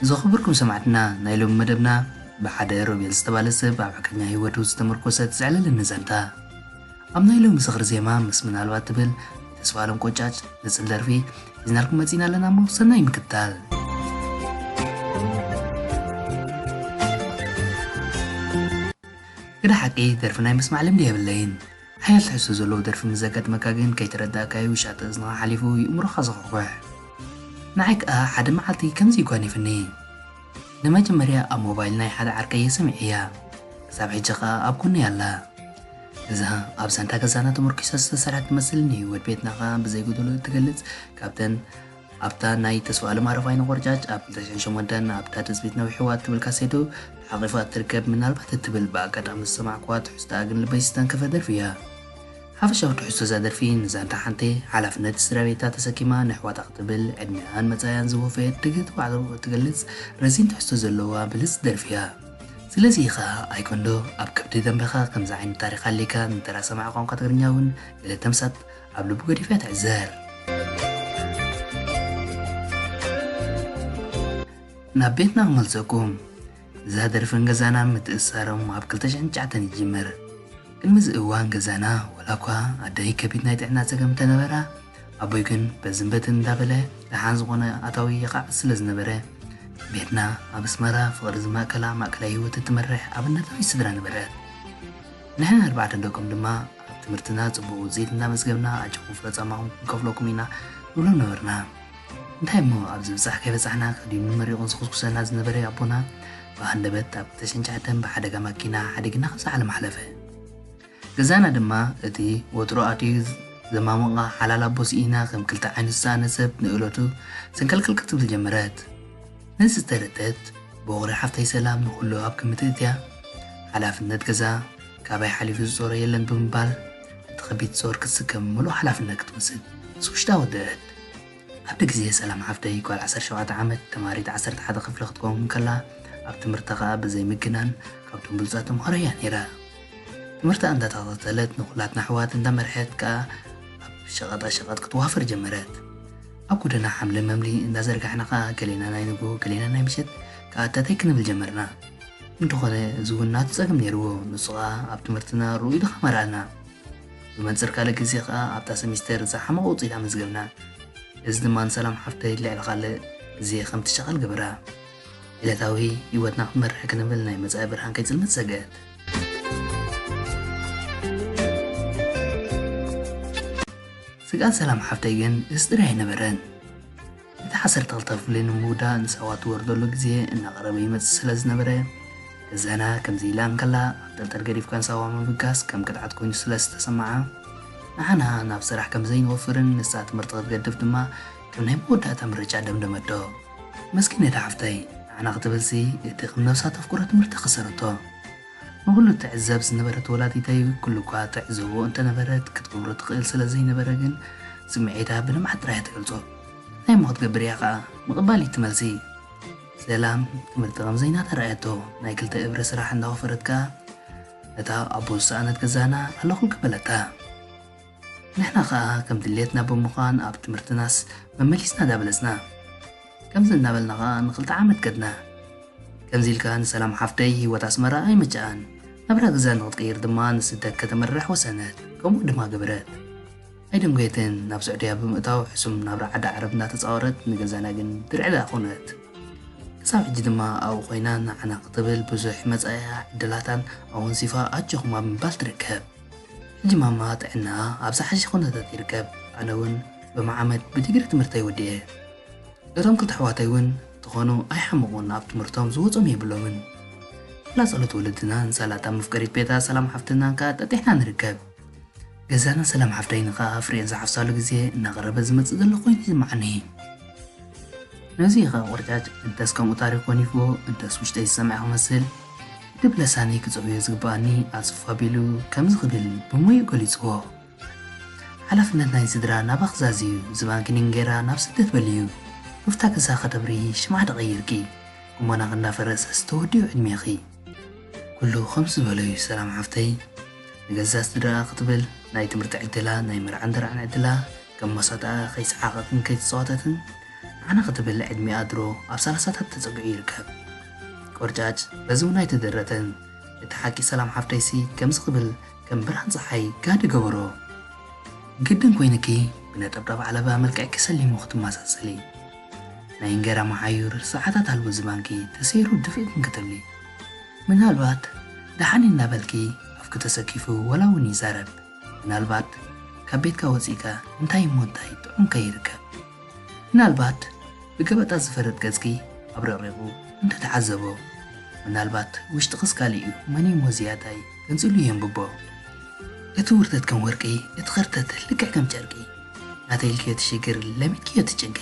ዝኸበርኩም ሰማዕትና፣ ናይ ሎሚ መደብና ብሓደ ሮቤል ዝተባለ ሰብ ኣብ ሓቀኛ ህይወቱ ዝተመርኮሰት ዘዕለለኒ ዛንታ፣ ኣብ ናይ ሎሚ ዝኽሪ ዜማ ምስ ምናልባት ትብል ተስፋ ኣለም ቆጫጭ ንጽል ደርፊ ሒዝናልኩም መጺና ኣለና። እሞ ሰናይ ምክትታል። ግደ ሓቂ፣ ደርፊ ናይ ምስማዕ ልምዲ የብለይን። ሓያል ትሕዝቶ ዘለዎ ደርፊ ምስ ዘጋጥመካ ግን ከይተረዳእካዩ ውሻጠ እዝንኻ ሓሊፉ ይእምሮኻ ዝኹሕኩሕ። ንዓይ ከኣ ሓደ መዓልቲ ከምዚ ይጓኒፍኒ። ንመጀመርያ ኣብ ሞባይል ናይ ሓደ ዓርከይ እየ ሰሚዐያ። ክሳብ ሕጂ ከኣ ኣብ ጎነይ ኣላ። እዛ ኣብ ዛንታ ገዛና ተመርኲሳ ዝተሰርሐት ትመስል፣ ንህይወት ቤትና ከኣ ብዘይ ጎደሎ እትገልጽ፣ ካብተን ኣብታ ናይ ተስፋኣለም ኣረፋይነ ቆርጫጭ ኣብ ክልተ ሽሕን ሸሞንተን ኣብታ ትጽቢት ነዊሕዋ እትብል ካሴቱ ተሓቒፋ እትርከብ፣ ምናልባት እትብል ብኣጋጣሚ ዝሰማዕኩዋ ትሕዝቶኣ ግን ልበይ ዝተንከፈ ደርፊ እያ። ሓፈሻዊ ትሕዝቶ እዛ ደርፊ ንዛንታ ሓንቲ ሓላፍነት ስድራ ቤታ ተሰኪማ ንኣሕዋታ ክትብል ዕድሚኣን መጻኢኣን ዝወፈየት ትግህቲ ዋዕሮ እትገልጽ ረዚን ትሕዝቶ ዘለዋ ብልጽቲ ደርፊ እያ። ስለዚ ኢኻ ኣይኮንዶ ኣብ ከብዲ ደንበኻ ከምዚ ዓይነት ታሪኽ ኣሊካ ንተራ ሰማዒ ቋንቋ ትግርኛ እውን ገለ ተምሳጥ ኣብ ልቡ ገዲፍያ ትዕዘር። ናብ ቤትና ክመልሰኩም። እዛ ደርፍን ገዛናን ምትእስሳሮም ኣብ ክልተ ሽሕን ትሽዓተን ይጅምር። ቅድሚ እዚ እዋን ገዛና፣ ዋላ እኳ ኣደይ ከቢድ ናይ ጥዕና ጸገም እንተነበራ፣ ኣቦይ ግን በዝን በትን እንዳበለ ደሓን ዝኾነ ኣታዊ የኻዕብት ስለ ዝነበረ፣ ቤትና ኣብ ኣስመራ ፍቕሪ ዝማእከላ ማእከላይ ህይወት እትመርሕ ኣብነታዊት ስድራ ነበረት። ንሕና ኣርባዕተ ደቆም ድማ ኣብ ትምህርትና ጽቡቕ ውጽኢት እንዳመዝገብና፣ ኣጆኹም ፍረ ጻማኹም ክንከፍለኩም ኢና ንብሎም ነበርና። እንታይ እሞ ኣብ ዝብጻሕ ከይበጻሕና ከዲኑን መሪቑን ዝኹስኩሰና ዝነበረ ኣቦና ብሃንደበት ኣብ ክልተ ሽሕን ትሽዓተን ብሓደጋ ማኪና ሓዲግና ካብዛ ዓለም ሓለፈ። ገዛና ድማ እቲ ወትሩ ኣትዩ ዘማሙቓ ሓላል ኣቦ ስኢና ከም ክልተ ዓይኑ ዝሰኣነ ሰብ ንእለቱ ሰንከልከል ክትብል ጀመረት። ነዚ ዝተረደት ቦቕሪ ሓፍተይ ሰላም ንኹሉ ኣብ ግምት እትያ፣ ሓላፍነት ገዛ ካባይ ሓሊፉ ዝጾሮ የለን ብምባል እቲ ከቢድ ጾር ክትስከም ምሉእ ሓላፍነት ክትወስድ ምስ ውሽጣ ወደአት። ኣብቲ ግዜ ሰላም ሓፍተይ ጓል ዓሰርተ ሸውዓተ ዓመት ተማሪት ዓሰርተ ሓደ ክፍሊ ክትከውን ከላ፣ ኣብ ትምህርታ ከኣ ብዘይ ምግናን ካብቶም ብሉጻት ተምሃሮ እያ ነይራ። ትምህርታ እንዳተኸታተለት ንኹላትና ኣሕዋት እንዳመርሐት ከኣ ኣብ ሸቐጣ ሸቐጥ ክትዋፈር ጀመረት። ኣብ ጎደና ሓምሊ መምሊ እንዳዘርጋሕና ከኣ ገሌና ናይ ንግሆ ገሌና ናይ ምሸት ከኣ ኣታተይ ክንብል ጀመርና። እንተኾነ እዚ እውን ናቱ ጸገም ነይርዎ። ንሱ ከኣ ኣብ ትምህርትና ርኡይ ድኻም ኣርኣና። ብመንጽር ካልእ ግዜ ከኣ ኣብታ ሰሚስተር ዝሓመቐ ውጽኢት ኣመዝገብና። እዚ ድማ ንሰላም ሓፍተይ ልዕሊ ካልእ ግዜ ከም ትሻቐል ገበራ። ዕለታዊ ህይወትና ክንመርሕ ክንብል ናይ መጻኢ ብርሃን ከይጽልመት ሰግአት። ስግኣት ሰላም ሓፍተይ ግን እዚ ጥራይ ኣይነበረን። እቲ ዓሰርተ ክልተ ክፍሊ ንምውዳእ ንሳዋ ትወርደሉ ግዜ እናቐረበ ይመጽእ ስለ ዝነበረ፣ ገዛና ከምዚ ኢላ እንከላ ኣብ ጠርጠር ገዲፍካ ንሳዋ ምብጋስ ከም ቅድዓት ኮይኑ ስለ ዝተሰምዓ፣ ንዓና ናብ ስራሕ ከም ዘይንወፍርን ንሳ ትምህርቲ ክትገድፍ ድማ ከም ናይ መወዳእታ ምርጫ ደምደመቶ። መስኪነታ ሓፍተይ፣ ንዓና ክትብልሲ እቲ ከም ነብሳ ተፍቅሮ ትምህርቲ ከሰረቶ። ንኹሉ ትዕዘብ ዝነበረት ወላዲተይ ኩሉ እኳ ትዕዘቦ እንተነበረት ክትገብሮ ትኽእል ስለ ዘይነበረ ግን ስምዒታ ብልምዓት ጥራይ እያ ትገልጾ። እንታይ እሞ ክትገብር እያ ከኣ? ምቕባል እዩ እቲ መልሲ። ሰላም ትምህርቲ ከም ዘይናታ ረኣየቶ ናይ ክልተ እብሪ ስራሕ እንዳወፈረት ከኣ ነታ ኣቦ ዝሰኣነት ገዛና ኣለኹልኪ በለታ። ንሕና ከኣ ከም ድሌትና ብምዃን ኣብ ትምህርትናስ መመሊስና ዳበለጽና። ከምዚ እናበልና ከኣ ንኽልተ ዓመት ከድና። ከምዚ ኢልካ ንሰላም ሓፍተይ ህይወት ኣስመራ ኣይመቸኣን። ናብራ ገዛ ንኽትቅይር ድማ ንስደት ከተምርሕ ወሰነት። ከምኡ ድማ ገበረት። ኣይደንጎየትን። ናብ ስዑድያ ብምእታው ሕሱም ናብራ ዓዲ ዓረብ እናተጻወረት ንገዛና ግን ድርዒ ደኣ ኮነት። ክሳብ ሕጂ ድማ ኣብኡ ኮይና ንዓና ክትብል ብዙሕ መጻኢያ ዕድላታን ኣወንሲፋ ኣጆኹም ኣብ ምባል ትርከብ። ሕጂ ማማ ጥዕናኣ ኣብ ዝሓሸ ኩነታት ይርከብ። ኣነ እውን ብመዓመት ብዲግሪ ትምህርተይ ወዲኤ። እቶም ክልተ ኣሕዋተይ እውን እንተኾኑ ኣይሓመቑን፣ ኣብ ትምህርቶም ዝወጾም የብሎምን። ሳላ ጸሎት ወለድናን ሳላታ መፍቀሪት ቤታ ሰላም ሓፍትናን ከኣ ጠጢሕና ንርከብ። ገዛና ሰላም ሓፍተይን ከኣ ፍሬን ዝሓፍሳሉ ግዜ እናቐረበ ዝመጽእ ዘሎ ኮይኑ ይስምዓኒ። ነዚ ኢኻ ቆርጫጭ፣ እንተስ ከምኡ ታሪኽ ጎኒፍዎ፣ እንተስ ውሽጠይ ዝሰምዐ ክመስል፣ እቲ ብለሳነይ ክጽውዮ ዝግብኣኒ ኣጽፍ ኣቢሉ ከምዚ ክብል ብሞይኡ ገሊጽዎ። ሓላፍነት ናይ ስድራ ናባኺ ዛዝዩ፣ ዝባንኪ ንእንጌራ ናብ ስደት በልዩ። ሩፍታ ገዛ ከተብርሂ ሽምዓ ተቐይርኪ፣ ቁመናኺ እናፈረሰስ ተወዲኡ ዕድሜኺ። ኩሉ ከምዚ ዝበሎ እዩ ሰላም ሓፍተይ። ንገዛ ስድራኣ ክትብል ናይ ትምህርቲ ዕድላ፣ ናይ መርዓን ደርዓን ዕድላ፣ ከም መሳጥኣ ከይሰሓቐትን ከይተጻወተትን፣ ኣነ ክትብል ዕድሚኣ ድሮ ኣብ ሰላሳታት ተጸጊዑ ይርከብ። ቆርጫጭ በዚ እውን ኣይተደረተን። እቲ ሓቂ ሰላም ሓፍተይሲ ከምዚ ክብል ከም ብርሃን ጸሓይ ጋድ ገበሮ። ግድን ኮይንኪ ብነጠብጣብ ዓለባ መልክዕኪ ሰሊሙ ክትመሳሰሊ። ናይ እንጌራ መሓዩር ሰዓታት ኣልቦ ዝባንኪ ተሰይሩ ድፍእትን ክትብሊ። ምናልባት ደሓን እናበልኪ ኣፍኪ ተሰኪፉ ወላ እውን ይዛረብ። ምናልባት ካብ ቤትካ ወጺእካ እንታይ እሞ እንታይ ጥዑምከ ይርከብ? ምናልባት ብገበጣ ዝፈርጥ ገጽኪ ኣብ ረቕሪቑ እንተተዓዘቦ። ምናልባት ውሽጥኽስ ካልእ እዩ፣ መን እሞ ዝያዳይ ገንጺሉ የንብቦ። እቲ ውርደት ከም ወርቂ፣ እቲ ኸርተት ልክዕ ከም ጨርቂ። ናተይ ኢልክዮ ትሽግር፣ ለሚድክዮ ትጭንቂ።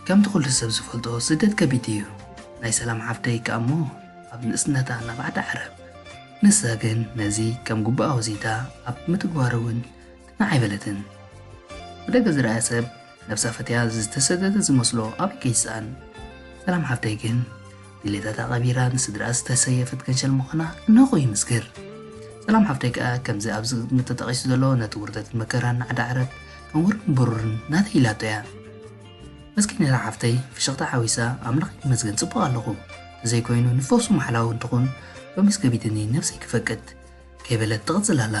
ከምቲ ኩሉ ሰብ ዝፈልጦ ስደት ከቢድ እዩ። ናይ ሰላም ሓፍተይ ከኣ እሞ ኣብ ንእስነታ ናብ ዓዲ ዓረብ። ንሳ ግን ነዚ ከም ግቡኣ ወሲዳ ኣብ ምትግባሩ እውን ትናዕ ኣይበለትን። ብደገ ዝረኣየ ሰብ ነብሳ ፈትያ ዝተሰደደት ዝመስሎ ኣበይ ከይትስኣን። ሰላም ሓፍተይ ግን ድሌታታ ቀቢራ ንስድራኣ ዝተሰየፈት ገንሸል ምዃና እንሆ ይምስክር። ሰላም ሓፍተይ ከኣ ከምዚ ኣብዚ ቅድሚ ተጠቒሱ ዘሎ ነቲ ውርደትን መከራን ዓዲ ዓረብ ከም ወርቅን ብሩርን ናተይ ኢላቶ እያ። መስኪነታ ሓፍተይ ፍሽኽታ ሓዊሳ ኣምላኽ ይመስገን ጽቡቕ ኣለኹ። ተዘይኮይኑ ንፈውሱ ምሕላው እንትኹን ሎሚስ ከቢድኒ ነብሰይ ክፈቅድ ከይበለት ትቕጽል ኣላ።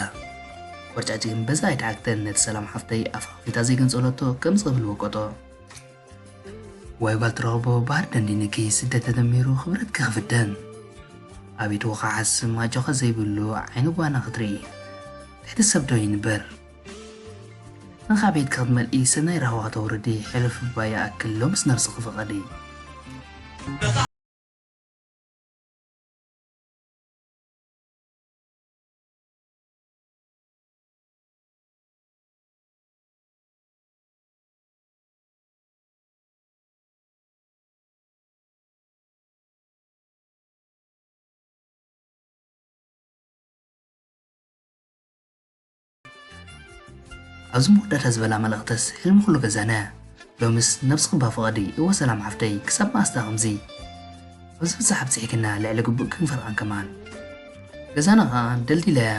ቆርጫጭ ግን በዛ ኣይተዓግተን ነቲ ሰላም ሓፍተይ ኣፋ ከፊታ ዘይገንጸለቶ ከምዚ ክብል ወቀጦ። ዋይ ጓል ትረኽቦ ባህር ደንዲንኪ ስደት ተደሚሩ ክብረትኪ ክፍደን። ኣቤት ወኻሓ ስም ኣጆኻ ዘይብሉ ዓይኒ ጓና ክትርኢ። ትሕቲ ሰብ ዶ ይንበር? ንኻ ቤትኪ ክትመልኢ ሰናይ ራህዋ ከተውርዲ ሕልፍ እባ ይኣክል ሎምስ ነብስኺ ፍቐዲ። ኣብዚ መወዳእታ ዝበላ መልእኽተስ ሕልሚ ኩሉ ገዛና። ሎምስ ነብስኺ እባ ፍቐዲ፣ እወ ሰላም ሓፍተይ፣ ክሳብ መኣስታ ከምዚ? ኣብዚ ብዛሕ ኣብጺሕክና፣ ልዕሊ ግቡእ ክንፈርቐን ከማን። ገዛና ኸኣ ደልዲላያ፣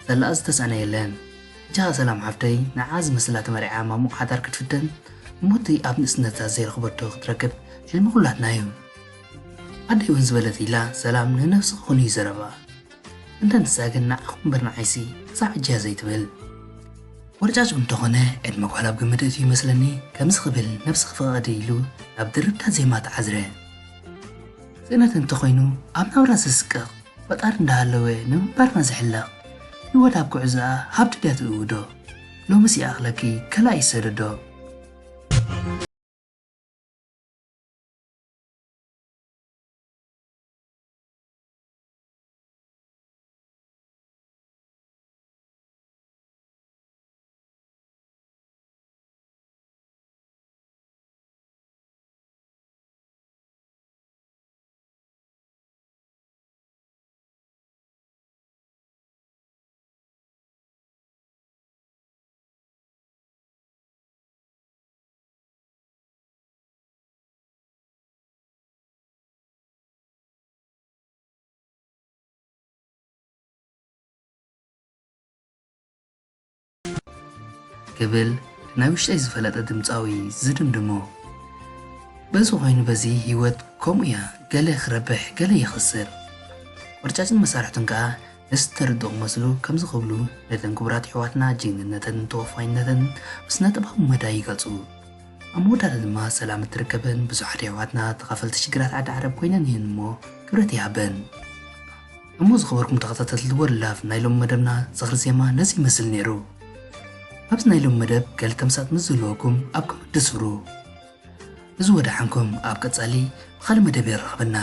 ዘላኣ ዝተሳእነ የለን። ሕጂ ኸኣ ሰላም ሓፍተይ፣ ንዓ ዝመስላ ተመርዒዓ ማሙቕ ሓዳር ክትፍተን፣ እሞ እቲ ኣብ ንእስነታ ዘይረኽበቶ ክትረክብ ሕልሚ ኩላትና እዩ። ኣደይ እውን ዝበለት ኢላ፣ ሰላም ንነብስኺ ኩን እዩ ዘረባ። እንተ ንሳ ግን ንዓኹም እምበር ንዓይሲ ክሳብ ሕጂ እያ ዘይትብል። ወርጫጭ እንተኾነ ዕድመ ጓል ኣብ ግምት እትዩ ይመስለኒ፣ ከምዚ ክብል ነብስኺ ፍቐዲ ኢሉ ናብ ድርብታት ዜማ ተዓዝረ። ስእነት እንተኾይኑ ኣብ ናብራ ዘስቅቕ፣ ፈጣሪ እንዳሃለወ ንምንባርና ዝሕለቕ፣ ህይወት ኣብ ጉዕዞኣ ሃብቲ ድያ ትእውዶ? ሎምስ ይኣኽለኪ ከላእ ይሰደዶ። ክብል ናይ ውሽጠይ ዝፈለጠ ድምፃዊ ዝድምድሞ። በዚ ኮይኑ በዚ ህይወት ከምኡ እያ፣ ገለ ክረብሕ ገለ ይኽስር። ቆርጫጭን መሳርሕቱን ከዓ ነዚ ዝተረድኡ ክመስሉ ከምዚ ክብሉ ነተን ክቡራት ኣሕዋትና ጅግንነተን ተወፋይነተን ብስነ ጥበባዊ መዳይ ይገልፁ። ኣብ መወዳእታ ድማ ሰላም እትርከበን ብዙሓት ኣሕዋትና ተኻፈልቲ ሽግራት ዓዲ ዓረብ ኮይነን እየን እሞ ክብረት ይሃበን። እሞ ዝኸበርኩም ተኸታተልቲ ወርላፍ ናይ ሎም መደብና ዝኽሪ ዜማ ነዚ ይመስል ነይሩ። ኣብዚ ናይ ሎም መደብ ገለ ተምሳጥ ምስ ዝህልወኩም ኣብ ኮመንት ስፍሩ። እዚ ወደሓንኩም ኣብ ቀጻሊ ብኻልእ መደብ የራኽበና።